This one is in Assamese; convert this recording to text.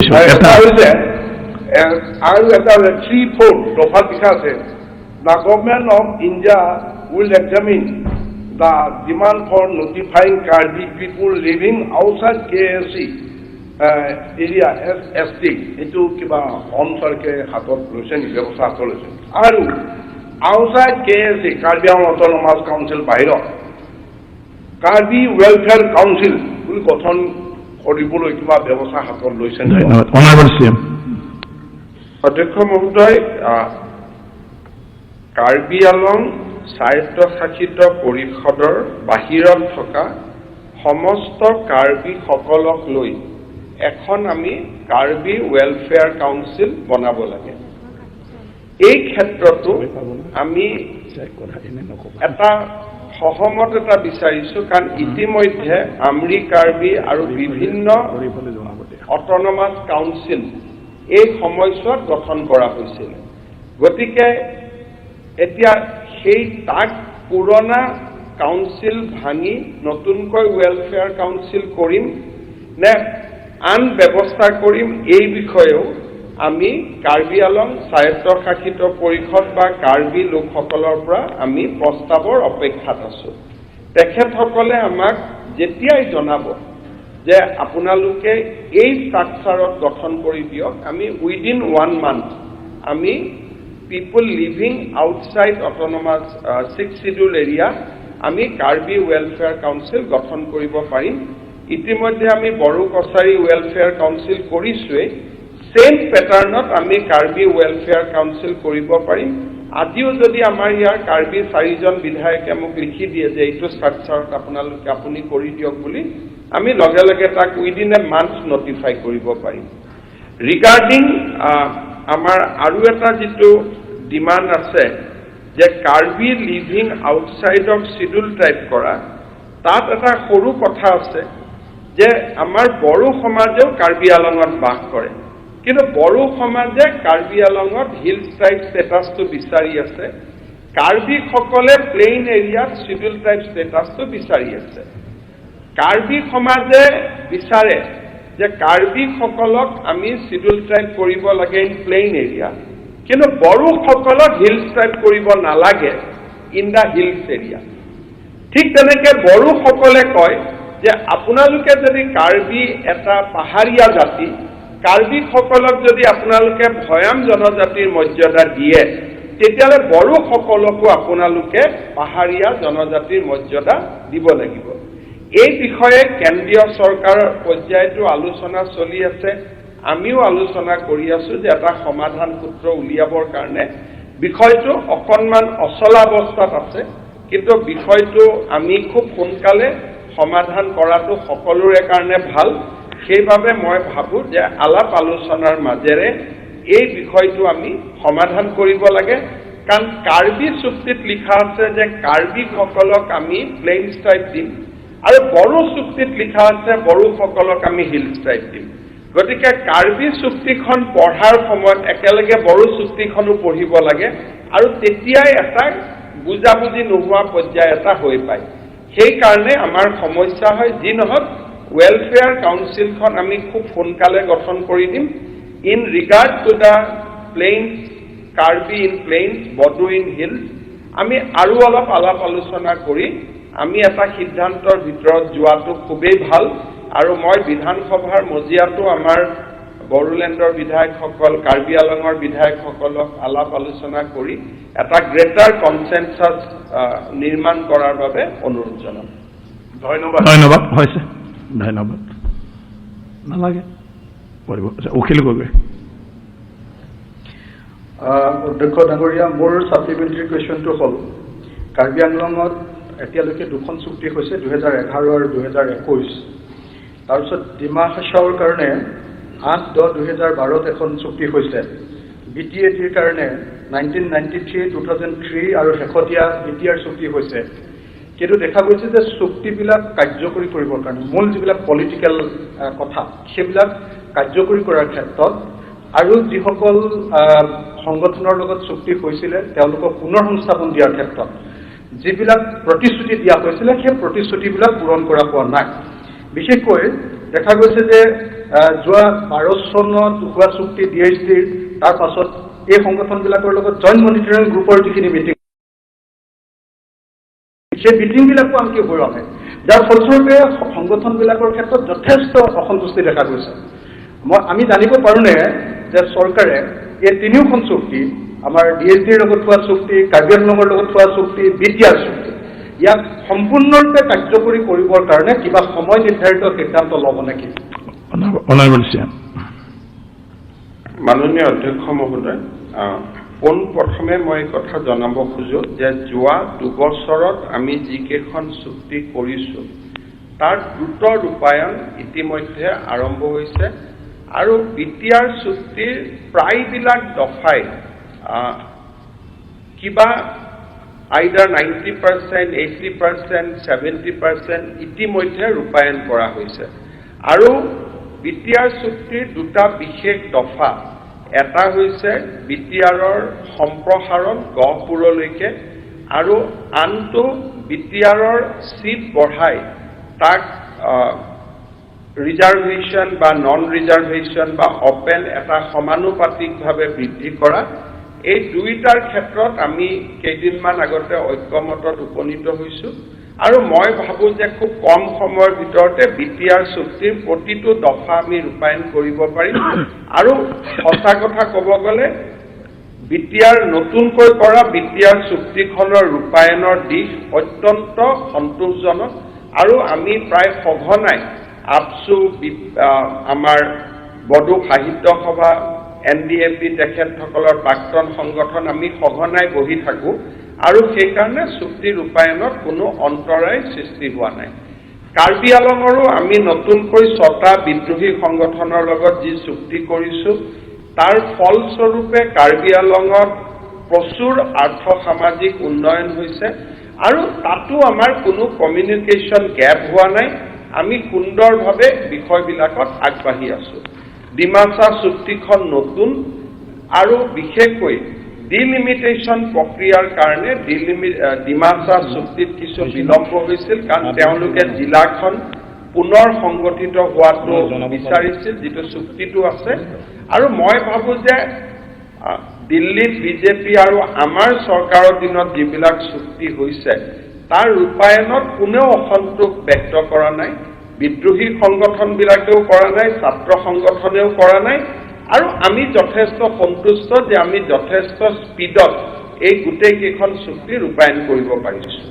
এটা হৈছে আৰু এটা 3(4) দফাত লিখা আছে, "The Government of India will examine the demand for notifying Karbi people living outside KAAC area as ST." এইটো কিবা অসম চৰকাৰে হাতত লৈছে নেকি, ব্যৱস্থা হাতত লৈছে? আৰু outside KAC, Karbi Anglong autonomous council বাহিৰত কাৰ্বি ৱেলফেয়াৰ কাউন্সিল বুলি গঠন কৰিবলৈ কিবা ব্যৱস্থা হাতত লৈছে নেকি? ধন্যবাদ। Honourable C M. অধ্যক্ষ মহোদয়, কাৰ্বি আলং স্বায়ত্তশাসিত পৰিষদৰ বাহিৰত থকা সমস্ত কাৰ্বিসকলক লৈ এখন আমি কাৰ্বি ৱেলফেয়াৰ কাউন্সিল বনাব লাগে। এই ক্ষেত্ৰতো আমি এটা সহমত এটা বিচাৰিছো, কাৰণ ইতিমধ্যে আমৰি কাৰ্বি আৰু বিভিন্ন অট'নমাছ কাউন্সিল এই সময়ছোৱাত গঠন কৰা হৈছিল। গতিকে এতিয়া সেই তাক পুৰণা কাউন্সিল ভাঙি নতুনকৈ ৱেলফেয়াৰ কাউন্সিল কৰিম নে আন ব্যৱস্থা কৰিম, এই বিষয়েও আমি কাৰ্বি আলং স্বায়ত্তশাসিত পৰিষদ বা কাৰ্বি লোকসকলৰ পৰা আমি প্ৰস্তাৱৰ অপেক্ষাত আছো। তেখেতসকলে আমাক যেতিয়াই জনাব যে আপোনালোকে এই ষ্ট্ৰাকচাৰত গঠন কৰি দিয়ক, আমি উইদিন ওৱান মান্থ আমি people living outside autonomous Sixth Schedule area আমি কাৰ্বি ৱেলফেয়াৰ কাউন্সিল গঠন কৰিব পাৰিম। ইতিমধ্যে আমি বড়ো কছাৰী ৱেলফেয়াৰ কাউন্সিল কৰিছোৱেই। ছেইম পেটাৰ্ণত আমি কাৰ্বি ৱেলফেয়াৰ কাউন্সিল কৰিব পাৰিম। আজিও যদি আমাৰ ইয়াৰ কাৰ্বি চাৰিজন বিধায়কে মোক লিখি দিয়ে যে এইটো ষ্ট্ৰাকচাৰত আপোনালোকে আপুনি কৰি দিয়ক বুলি, আমি লগে লগে তাক উইদিন এ মান্থ নটিফাই কৰিব পাৰিম। ৰিগাৰ্ডিং আমাৰ আৰু এটা যিটো ডিমাণ্ড আছে যে Karbi living outside of schedule tribe কৰা, তাত এটা সৰু কথা আছে যে আমাৰ বড়ো সমাজেও কাৰ্বি আলঙত বাস কৰে, কিন্তু বড়ো সমাজে কাৰ্বি আলঙত হিলছ ট্ৰাইব ষ্টেটাছটো বিচাৰি আছে, কাৰ্বিসকলে প্লেইন এৰিয়াত চিডিউল ট্ৰাইব ষ্টেটাছটো বিচাৰি আছে। কাৰ্বি সমাজে বিচাৰে যে কাৰ্বিসকলক আমি চিডিউল ট্ৰাইব কৰিব লাগে ইন প্লেইন এৰিয়া, কিন্তু বড়োসকলক হিলছ ট্ৰাইব কৰিব নালাগে ইন the hills area. ঠিক তেনেকে বড়োসকলে কয় যে আপোনালোকে যদি কাৰ্বি এটা পাহাৰীয়া জাতি, কাৰ্বিসকলক যদি আপোনালোকে ভৈয়াম জনজাতিৰ মৰ্যাদা দিয়ে, তেতিয়াহ'লে বড়োসকলকো আপোনালোকে পাহাৰীয়া জনজাতিৰ মৰ্যাদা দিব লাগিব। এই বিষয়ে কেন্দ্ৰীয় চৰকাৰৰ পৰ্যায়তো আলোচনা চলি আছে। আমিও আলোচনা কৰি আছো যে এটা সমাধান সূত্ৰ উলিয়াবৰ কাৰণে। বিষয়টো অকণমান অচলাৱস্থাত আছে, কিন্তু বিষয়টো আমি খুব সোনকালে সমাধান কৰাটো সকলোৰে কাৰণে ভাল। সেইবাবে মই ভাবোঁ যে আলাপ আলোচনাৰ মাজেৰে এই বিষয়টো আমি সমাধান কৰিব লাগে, কাৰণ কাৰ্বি চুক্তিত লিখা আছে যে কাৰ্বিসকলক আমি প্লেইনছ ট্ৰাইব দিম আৰু বড়ো চুক্তিত লিখা আছে বড়োসকলক আমি হিলছ ট্ৰাইব দিম। গতিকে কাৰ্বি চুক্তিখন পঢ়াৰ সময়ত একেলগে বড়ো চুক্তিখনো পঢ়িব লাগে আৰু তেতিয়াই এটা বুজাবুজি নোহোৱা পৰ্যায় এটা হৈ পায়। সেইকাৰণে আমাৰ সমস্যা হয়। যি নহওক, ৱেলফেয়াৰ কাউন্সিলখন আমি খুব সোনকালে গঠন কৰি দিম। In regard to the plains, Karbi in plains, Bodo in hills, আমি আৰু অলপ আলাপ আলোচনা কৰি আমি এটা সিদ্ধান্তৰ ভিতৰত যোৱাটো খুবেই ভাল। আৰু মই বিধানসভাৰ মজিয়াতো আমাৰ বড়োলেণ্ডৰ বিধায়কসকল, কাৰ্বি আলঙৰ বিধায়কসকলক আলাপ আলোচনা কৰি এটা গ্ৰেটাৰ কনচেনচাছ নিৰ্মাণ কৰাৰ বাবে অনুৰোধ জনাম। ধন্যবাদ। ধন্যবাদ, হৈছে, ধন্যবাদ। নালাগে কৰিব। আচ্ছা, অখিল গগৈ। অধ্যক্ষ ডাঙৰীয়া, মোৰ ছাপ্লিমেণ্টাৰী কুৱেশ্যনটো হ'ল, কাৰ্বি আংলঙত এতিয়ালৈকে দুখন চুক্তি হৈছে, 2011 আৰু 2021। তাৰপিছত ডিমা হাছাওৰ কাৰণে 8-10-2012ত এখন চুক্তি হৈছে। বি টি এ ডিৰ কাৰণে 1993, 2003 আৰু শেহতীয়া বি টি আৰ চুক্তি হৈছে। কিন্তু দেখা গৈছে যে চুক্তিবিলাক কাৰ্যকৰী কৰিবৰ কাৰণে মূল যিবিলাক পলিটিকেল কথা, সেইবিলাক কাৰ্যকৰী কৰাৰ ক্ষেত্ৰত আৰু যিসকল সংগঠনৰ লগত চুক্তি হৈছিলে, তেওঁলোকক পুনৰ সংস্থাপন দিয়াৰ ক্ষেত্ৰত যিবিলাক প্ৰতিশ্ৰুতি দিয়া হৈছিলে, সেই প্ৰতিশ্ৰুতিবিলাক পূৰণ কৰা হোৱা নাই। বিশেষকৈ দেখা গৈছে যে যোৱা 12 চনত হোৱা চুক্তি ডি এইচ ডিৰ, তাৰ পাছত এই সংগঠনবিলাকৰ লগত জইণ্ট মনিটৰিং গ্ৰুপৰ যিখিনি মিটিং, সেই মিটিংবিলাকো আনকি হোৱা নাই, যাৰ ফলস্বৰূপে সংগঠনবিলাকৰ ক্ষেত্ৰত যথেষ্ট অসন্তুষ্টি দেখা গৈছে। আমি জানিব পাৰোঁনে যে চৰকাৰে এই তিনিওখন চুক্তি, আমাৰ ডি এইচ ডিৰ লগত হোৱা চুক্তি, কাৰ্বি আংলঙৰ লগত হোৱা চুক্তি, বি টি আৰ চুক্তি, ইয়াক সম্পূৰ্ণৰূপে কাৰ্যকৰী কৰিবৰ কাৰণে কিবা সময় নিৰ্ধাৰিত সিদ্ধান্ত ল'ব নেকি? Honorable CM. মাননীয় অধ্যক্ষ মহোদয়, পোনপ্ৰথমে মই কথা জনাব খোজোঁ যে যোৱা 2 বছৰত আমি যিকেইখন চুক্তি কৰিছোঁ, তাৰ দ্ৰুত ৰূপায়ণ ইতিমধ্যে আৰম্ভ হৈছে আৰু বি টি আৰ চুক্তিৰ প্ৰায়বিলাক দফাই কিবা either 90%, 80%, 70% ইতিমধ্যে ৰূপায়ণ কৰা হৈছে। আৰু বি টি আৰ চুক্তিৰ দুটা বিশেষ দফা, এটা হৈছে বি টি আৰৰ সম্প্ৰসাৰণ গহপুৰলৈকে আৰু আনটো বি টি আৰৰ চিট বঢ়াই তাক ৰিজাৰ্ভেশ্যন বা নন ৰিজাৰ্ভেশ্যন বা অপেন এটা সমানুপাতিকভাৱে বৃদ্ধি কৰা। এই দুয়োটাৰ ক্ষেত্ৰত আমি কেইদিনমান আগতে ঐক্যমতত উপনীত হৈছোঁ আৰু মই ভাবোঁ যে খুব কম সময়ৰ ভিতৰতে বি টি আৰ চুক্তিৰ প্ৰতিটো দফা আমি ৰূপায়ণ কৰিব পাৰিম। আৰু সঁচা কথা ক'ব গ'লে, বি টি আৰ নতুনকৈ কৰা বি টি আৰ চুক্তিখনৰ ৰূপায়ণৰ দিশ অত্যন্ত সন্তোষজনক আৰু আমি প্ৰায় সঘনাই আবছু, আমাৰ বড়ো সাহিত্য সভা, এন ডি এফ বি, তেখেতসকলৰ প্ৰাক্তন সংগঠন, আমি সঘনাই বহি থাকোঁ আৰু সেইকাৰণে চুক্তি ৰূপায়ণত কোনো অন্তৰায় সৃষ্টি হোৱা নাই। কাৰ্বি আলঙৰো আমি নতুনকৈ ছটা বিদ্ৰোহী সংগঠনৰ লগত যি চুক্তি কৰিছোঁ, তাৰ ফলস্বৰূপে কাৰ্বি আলঙত প্ৰচুৰ আৰ্থ সামাজিক উন্নয়ন হৈছে আৰু তাতো আমাৰ কোনো কমিউনিকেশ্যন গেপ হোৱা নাই। আমি সুন্দৰভাৱে বিষয়বিলাকত আগবাঢ়ি আছোঁ। ডিমাচা চুক্তিখন নতুন আৰু বিশেষকৈ ডিলিমিটেশ্যন প্ৰক্ৰিয়াৰ কাৰণে ডিমাচা চুক্তিত কিছু বিলম্ব হৈছিল, কাৰণ তেওঁলোকে জিলাখন পুনৰ সংগঠিত হোৱাটো বিচাৰিছিল, যিটো চুক্তিটো আছে। আৰু মই ভাবোঁ যে দিল্লীত বিজেপি আৰু আমাৰ চৰকাৰৰ দিনত যিবিলাক চুক্তি হৈছে, তাৰ ৰূপায়ণত কোনেও অসন্তোষ ব্যক্ত কৰা নাই। বিদ্ৰোহী সংগঠনবিলাকেও কৰা নাই, ছাত্ৰ সংগঠনেও কৰা নাই আৰু আমি যথেষ্ট সন্তুষ্ট যে আমি যথেষ্ট স্পীডত এই গোটেইকেইখন চুক্তি ৰূপায়ণ কৰিব পাৰিছোঁ।